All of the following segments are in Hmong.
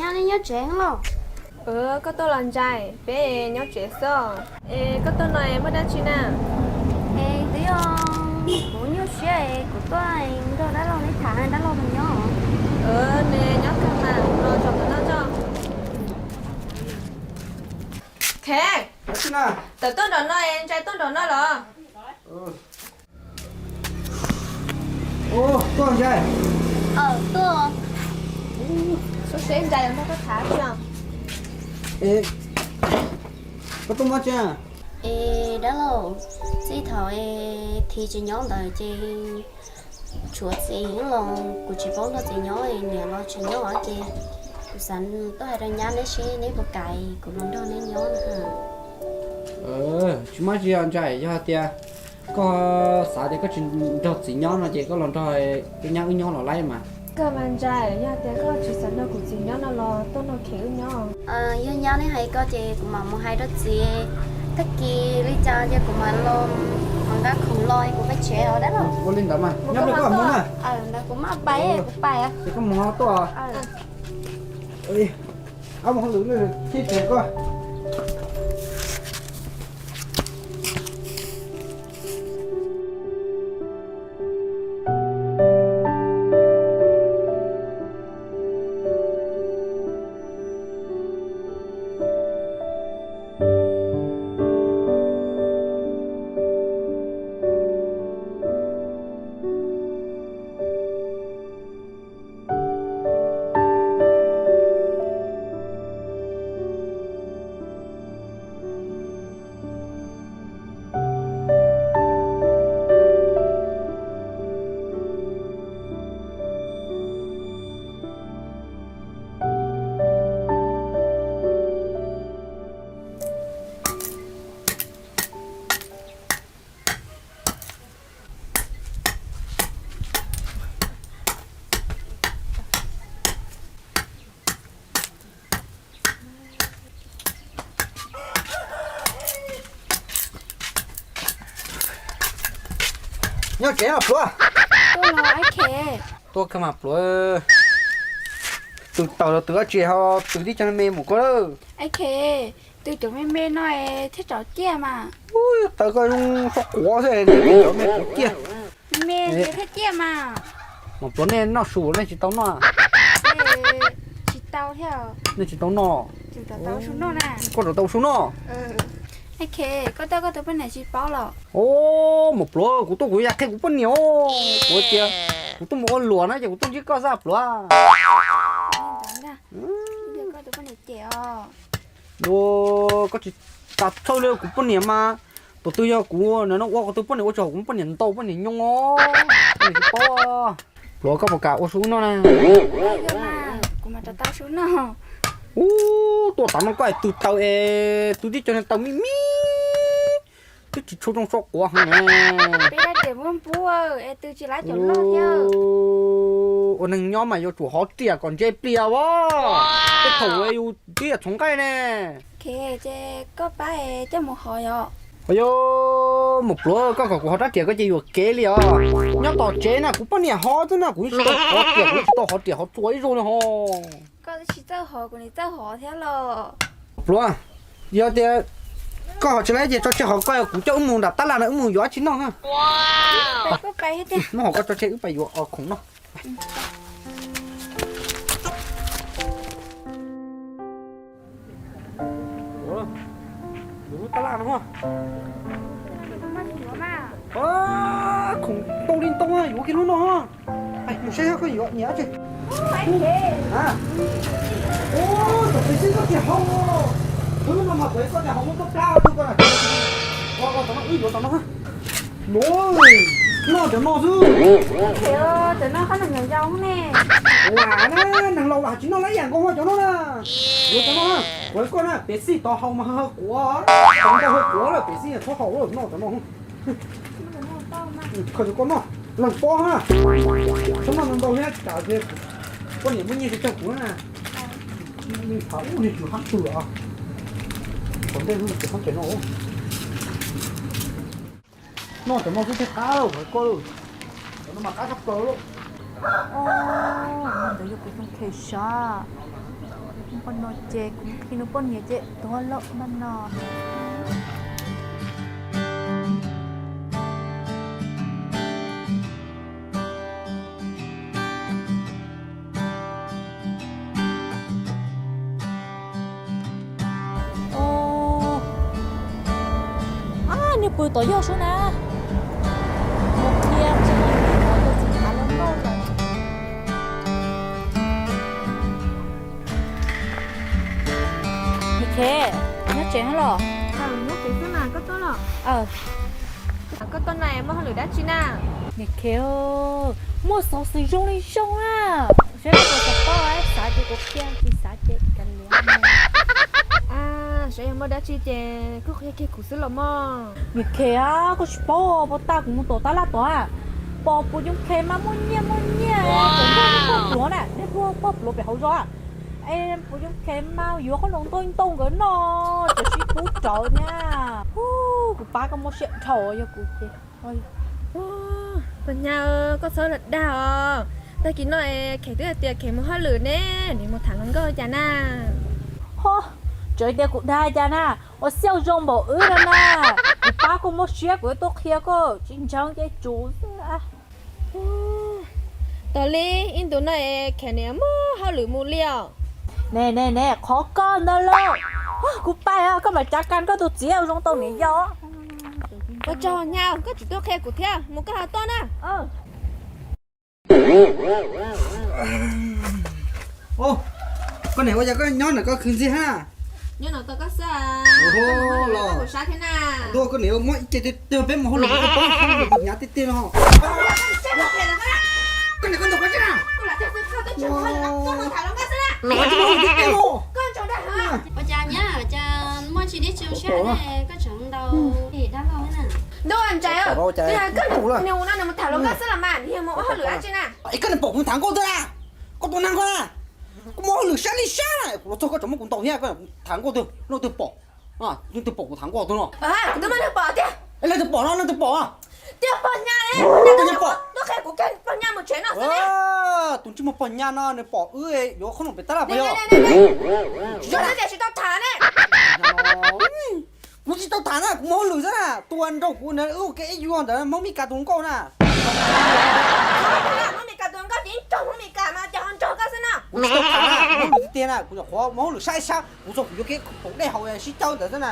Nej nyob tsev los? Koj tuaj los Ntsais, peb nyob tsev xwb. Es koj tuaj no es muaj dab tsi na? Es twb yog kuv nyuaj siab es kuv tuaj nrog dab laug neb tham, dab laug puas nyob? Nws nyob kawg mas, los tsom qhov no tso. Khev, tawm tuaj nram no es Ntsais tuaj nram no los? Tuaj Ntsais. Tuaj. Xub seb Ntsais yuav nrog koj tham tsi. Koj tuaj muab tsi? Es dab laug, txij thaum es Thiv tsis nyob ntawd ces tshuav txiv los kuv tsis paub nrog txiv nyob, niam los tsis nyob ces kuv xav tuaj hais rau nyab neb seb neb puas kam kuv los nrog neb nyob na. Tsis muaj tsi os Ntsais, yog tias koj xav tias koj tsis nrog txiv nyob no ces koj los nrog wb nyab wb nyob los laib mas. Kawg mas Ntsais, yog tias koj tsis xav nrog kuv txiv nyob no los tuaj nrog Khev wb nyob. Yog nyab neb hais ko ces kuv mam mus hais rau txiv, tag kis li cas ces kuv mam los, mam nqa khoom los kuv pais tsev os dab laug. Ua li ntawd mas nyob peb koj mus na. Ntawd kuv maj pais, kuv pais. Ces koj mus tuaj. Ab mus hauj lwm thiab tsev koj. Nyob tsev os pluav. Tuaj kawg mas pluav. Tus tawm los tus dab tsi ho tus tib co me mus koj lawm. Khev, tus cov me me no thiaj tsaus ciaj mas. Tawv koj zoo sab quav xwb, cov me quav ciaj. Me thiaj ciaj mas. Mas pluav nej noj su nej tsis tau noj. Tsis tau thiab. Nej tsis tau noj. Koj rov tau su noj. Koj tuaj koj tus poj niam tsis paub los? Os, mas pluav kuv tuaj kuv yam qhia kuv poj niam os. Kuv tias kuv tuaj mus ua luam na ces kuv tuaj ntsib koj xwb pluav. Koj tsis tas txhawj li kuv poj niam mas. Tus twg yog kuv no ua kuv tus poj niam ua tsis haum kuv poj niam ntaus poj niam nyoos os. Poj niam tsis paub. Pluav koj puas kam ua su noj na? Kuv mas rov tau su noj. Ub, tuaj tav no koj es tus taw es tus tib co taw me me. Twb tsis tshua zoo so quav heev na. Peb dab riam muab npua es twb tsis laib cov noj thiab. Ua neeg nyob mas yuav tsum hov riam kom ntse plias as. Tej thaum yus twb yog txhoov nqaij ne. Khev, ces koj pab coj mus hov yom. Yog mus pluav koj kom kuv hov rab riam koj ces yuam kev li os. Nyob tom tsev na kuv poj niam hov xwb na, kuv tsis tau hov riam, kuv tsis tau hov riam hov txuas ib zaug li ho. Koj tsis txawj hov kuv nim txawj hov thiab los. Pluav, yog tias koj hov tsis laib ces tso tseg hov koj, kuv coj wb mus nram tab laj na wb mus yuav dab tsi noj na. Muab hov koj tso tseg wb pais yuav khoom noj. Yuav lub tab laj no. Khoom ntau li ntau yuav kiag lub no. Mus saib koj yuav nyiam dab tsi. Ub, tam sim xwb koj tias haus, tus no mas tam sim koj tias haus muab koj plab tus koj na. Ua tom no wb yuav tom no. Noj cov no xwb. Cov no qab neeg yau ne. Ua na, neeg laus los tsis noj lawm ib yam nkaus cov no na. Yuav cov no, kuv hais koj na, pev xij tod haus mas haw quav, tod ntau haw quav lawm, pev xij txhob haus lawm, noj cov no. Koj cov koj noj, leej pob na, txhob noj ntau thiab tsam poj niam muaj nyiaj tsis coj kuv na. Thaum ub niag tsum hab tshwm os, tom ntej lub tsis hab pem no. Noj cov no xwb thiaj qab lauj, hais koj lauj. Cov no mas qab tshaj plaws lauj. Ntawd yog kuv tus khev sav. Ua no ces kuv nqhis nws poj niam ces tuag lawm mas no. Niag pw tom yog sub na. Mus qhia tsis tau tus txiv av los nkauj lawm. Niam Khev, nyob tsev no los? Nyob tsev xwb mas, koj tuaj los? Koj tuaj no muaj hauj lwm dab tsi na? Niam Khev, muaj xov xwm zoo li zoo na. Saib koj puas xav paub, xav ces kuv qhia, tsis xav ces kav liam. Saib yog muaj dab tsi ces koj qhia kiag kuv xwb los mog. Niam Khev, koj tsis paub, puag ta kuv mus tom tab laj tod, pom puas Yooj Khev mas muaj nyiaj muaj nyiaj, pom nrog pog pluav na, neb pog pluav pem hauv zos. Es puas Yooj Khev mas yuav qhob noom ntau ntau nkawd no, tseem sib pub rawv thiab. Kuv pab koj muab siab dhau yog kuv ces. Pog Nyab, koj txhob dag os. Tag kis no Khev twb hais tias Khev mus hauj lwm ne, nws mus tham hluas nkauj cas na? Ho, tseem tias kuv dag cas na? Ua xyaum zoo npaum wb no na, kuv pab koj muab siab kuv tuaj qhia koj tsis ntseeg ces tsum xwb. Tos li ib ntus no Khev nim muaj hauj lwm mus li os. Ne ne ne, qhov koj ntawd lawm. Kuv pais, koj mam cav kas koj tus txiv zoo tau niam yau. Ua tsaug Nyab, koj tseem tuaj qhia kuv thiab, mus koj ho tuaj na. Koj niam, ua cas koj nyob ntawm koj khwv ntxiag hab? Nyob no tos koj xwb. Los kuv sab thiab na. Tuaj koj niam, muab ib ce tiag tiag peb mus hauj lwm, koj pab hauj lwm hnyav tiag tiag no. Koj niam, koj ntaus koj tsev na. Ua cas Nyab, cas muaj tsis dib tsis zoo siab ne, koj tseem ntaus dab laug na. Ntuj, ntsaim, nws mus tham hluas nkauj xwb los mas nws yog mus ua hauj lwm dab tsi na? Es koj niam pom kuv tham nkauj twg na? Koj tus nag koj na, kuv muaj hauj lwm sab li sab na, kuv los txog koj tseem muab kuv ntaus thiab, koj tham nkauj twg, leej twg pom, leej twg pom kuv tham nkauj twg no? Kuv twb muaj leej pom tiag. Leej twg pom no, leej twg pom? Tiag pog Nyab ne, pog Nyab pom. Tuaj qhia kuv kiag pog Nyab mus tsev no xwb ne. Tus ntsej muag pog Nyab no nws pom wb yuav qhob noom pem tab laj pog yog. Yog tias tsis tau tham ne. Kuv tsis tau tham na, kuv muaj hauj lwm xwb na, tus uas nraug kuv ntawd wb ua ke ib yug ntawd Hmoob Mes Kas tus hluas nkauj na. Hmoob Mes Kas tus hluas nkauj ces ib tsoom Hmoob Mes Kas mas cas ho nraug koj xwb no. Kuv tsis tau tham na, kuv muaj hauj lwm tiag tiag na, kuv yuav qhov muaj hauj lwm saib sab, kuv txog kuv yuav kev kaum dej haus sib caw ntawd xwb na.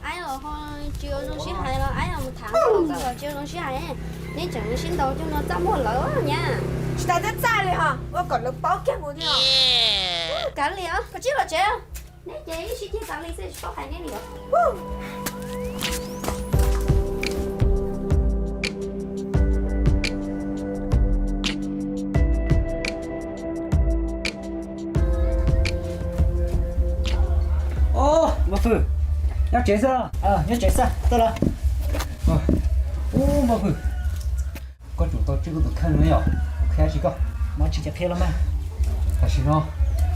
Aib los ho tsis ua zoo sib hais los, aib los mus tham koj los tsis ua zoo sib hais, neb tseem sib ntaus coj no txaj muag lawm Nyab. Tsis tas twb txaj li ho, ua kom lawv paub kiag mus thiab. Kav liam, koj tsib los tsev, neb ces ib sib ceg tas li xwb tsis paub hais neb li os. Os, Npawg Fwm, nyob tsev xwb? Nyob tsev xwb, tuaj lawm. Ub, Npawg Fwm, koj tsum tau tswj koj tus kheej no yom, qhia tsis koj, muaj tsis ces qhia los mas. Tam sim no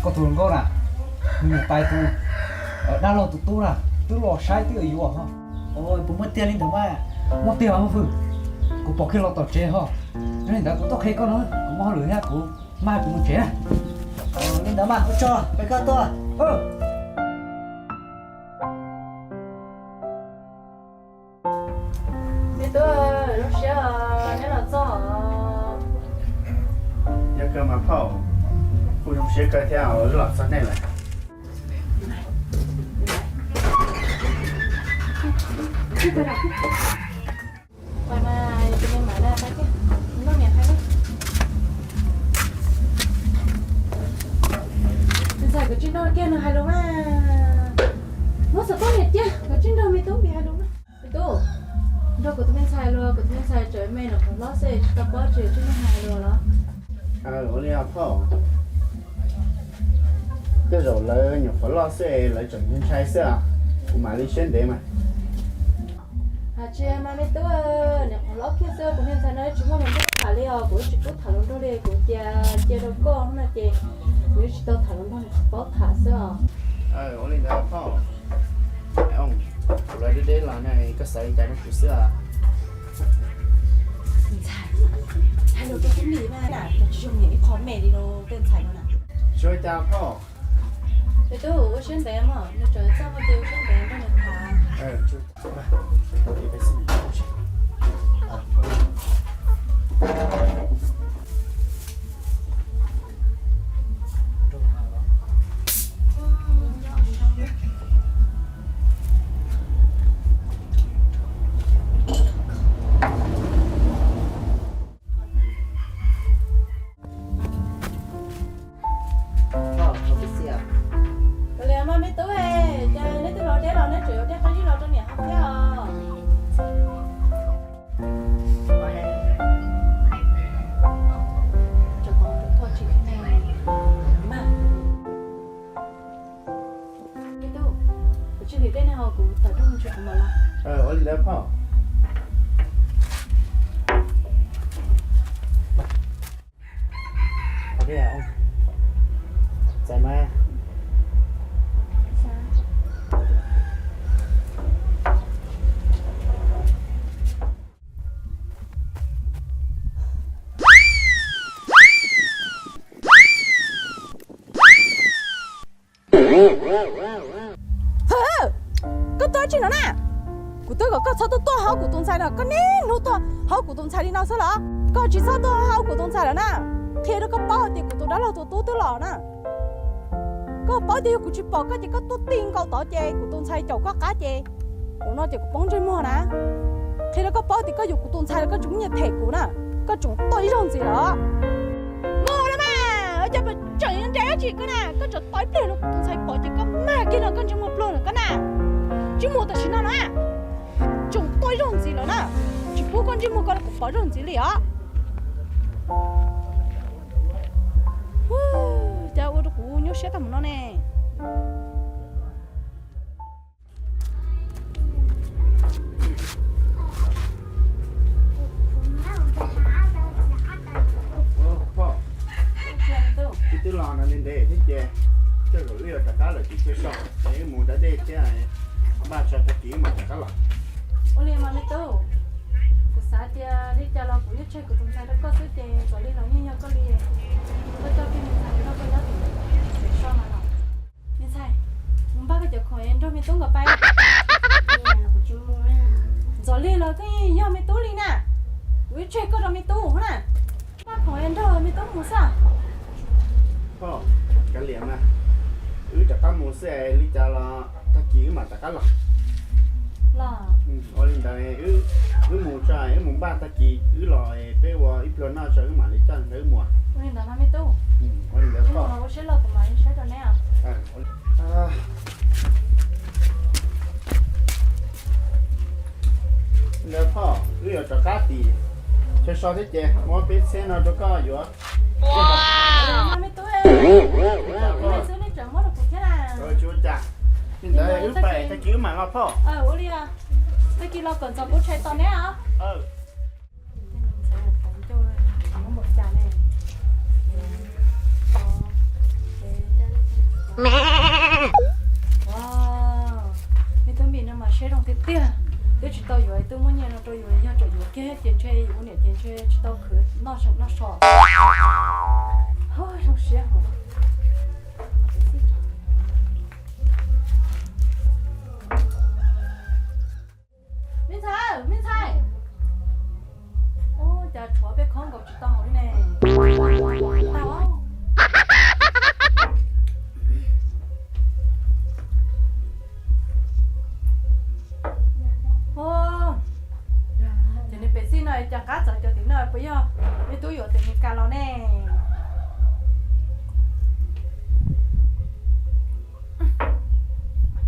koj tus hluas nkauj na, nws niam tais tus dab laug tus tub na, twb los saib twb yuav ho. Puas muaj tiag li ntawd mas? Muaj tiag os Npawg Fwm, kuv pom kiag los tom tsev ho. Yog li ntawd kuv tuaj qhia koj no, kuv muaj hauj lwm thiab kuv maj kuv mus tsev na. Li ntawd mas ua tsaug peb koj tuaj. Me tub, zoo siab neb los txog. Yog kawg mas phauj, kuj zoo siab kawg thiab wb los txog nej lawm. Ntxhais, koj tsis nrog kiag nws hais lus mas. Muab xov tooj niam cia, koj tsis nrog me tub npis hais lus mas. Me tub, nrog kuv tus me ntxhais los, kuv tus me ntxhais tseem me nyuam qhuav hlob xwb, tsis tau paub tseem tsis nrog hais lus los. Ua li os phauj, tej zaum lawv nyuam qhuav loj xwb lawv tseem ntshai xwb, kuv mam li siab ntev mas. Hais tsis mas me tub, nyuam qhuav hlob kiag xwb, kuv niag ntxhais no tsis muaj hluas nraug tham li os, kuv tsis pub tham hluas nraug li, kuv cia cia rau koj no ces kuv tsis tau tham hluas nraug, paub tham xwb os. Ua li ntawd phauj, kuv los deb deb los na, koj xav li cas rau kuv xwb os. Ntxhais, hais lus rau tub npis mas, koj tsis zoo niam ib qho me li rau tej ntxhais no na. Tsis ua cas phauj. Tus tub ua siab ntev mog, nws tseem txaj muag ces ua siab ntev nrog nws tham. Kav liam mas me tub, ces neb twb los deb los neb tseem yuav dej qab zib los rau niam haus thiab os. Me tub, kuv tsis hliv dej nej haus, kuv tawm rooj mus tsuav kuv mam los. Ua li ntawd phauj. Txais mas. Hwm, koj tuaj tsi no na? Kuv twb kom koj txhob tuaj tuaj hauv kuv tus ntxhais no, koj niaj hnub tuaj hauv kuv tus ntxhais li no xwb los? Koj tsis txhob tuaj hauv kuv tus ntxhais lawm na. Qhia rau koj paub tias kuv tus dab laug tus tub twb los na. Koj paub tias yog kuv tsis pom koj ces koj tuaj ti nkaus tod ces kuv tus ntxhais caum koj qab ces, ua no ces kuv poob ntsej muag na. Qhia rau koj paub tias koj yuav kuv tus ntxhais los koj tsis muaj nyiaj them kuv na, koj tseem tuaj ib zaug ntxiv los? Mus los mas, cas pom tseem nra dab tsi koj na, koj tseem tuaj ib pliag no kuv tus ntxhais pom ces koj mag kiag no koj ntsej muag pluag lawm koj na. Tsis mus tam sim no na, tseem tuaj ib zaug ntxiv lawm na, tsis pub koj ntsej muag koj los kuv pom zaug ntxiv li os. Cas ua rau kuv nyuaj siab tag mus no ne. Poj, wb twb los no ntev ntev thiab ces, coj zaum wb yuav rov qab lawm ces cia so, es wb mus da dej thiab npaj tso tag kis wb mam rov qab los. Ua li mas me tub, kuv xav tias li cas los kuv yeej tseg kuv tus ntxhais rau koj xwb ces kom li los yeej yog koj li. Koj coj kiag me ntxhais nrog koj nyob tim tsev so mas los. Me ntxhais, mus npaj koj cov khoom nrog me tub nkawd pais. Ntxov li los koj yeej yog me tub li na. Kuv yeej tseg koj rau me tub na. Npaj khoom nrog me tub mus xwb. Poj, kav liam mas, wb rov qab mus xwb es li cas los tag kis wb mam rov qab los. Los. Ua li ntawd, wb mus tso, wb mus npaj tag kis wb los peb ua ib pluag noj tso wb mam li coj nkawd wb mus. Ua li ntawd mas me tub. Ua li ntawd poj. Ua siab loj kuv mam li saib rau neb. Ntawd poj, wb yuav rov qab tim chaw so thiab ces muab peb txhiab no rau koj yuav. Me tub, nej xwb nej tseem muab rau kuv thiab na. Tsis ua cas. Li ntawd wb pais tag kis wb mam los poj. Ua li, tag kis los kom ntxov kuv tshais tos neb os. Me tub Npis no mas siab zoo tiag tiag, twb tsis tau yuav twb muab nyiaj no rau yus, yog tseem yuav kiag ces ntshe yus ua niam ces ntshe tsis tau khwv noj noj so. Zoo siab. Me ntxhais, me ntxhais. Ua cas tshuav peb khob nkaus tsis tau hauv li ne? Tau. Ces nws pem xij no cas qab txawv cov tim no puas yog me tub yuav tim Meskas los ne?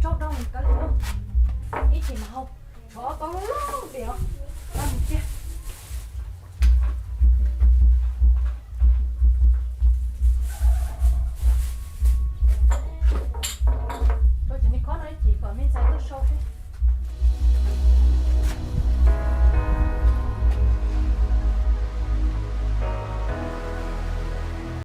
Tsau rau kab li ib chim mas hau tshuav tau lub tias mus kiag. Rau cov me khob no ib chim kom me ntxhais tuaj sau xwb.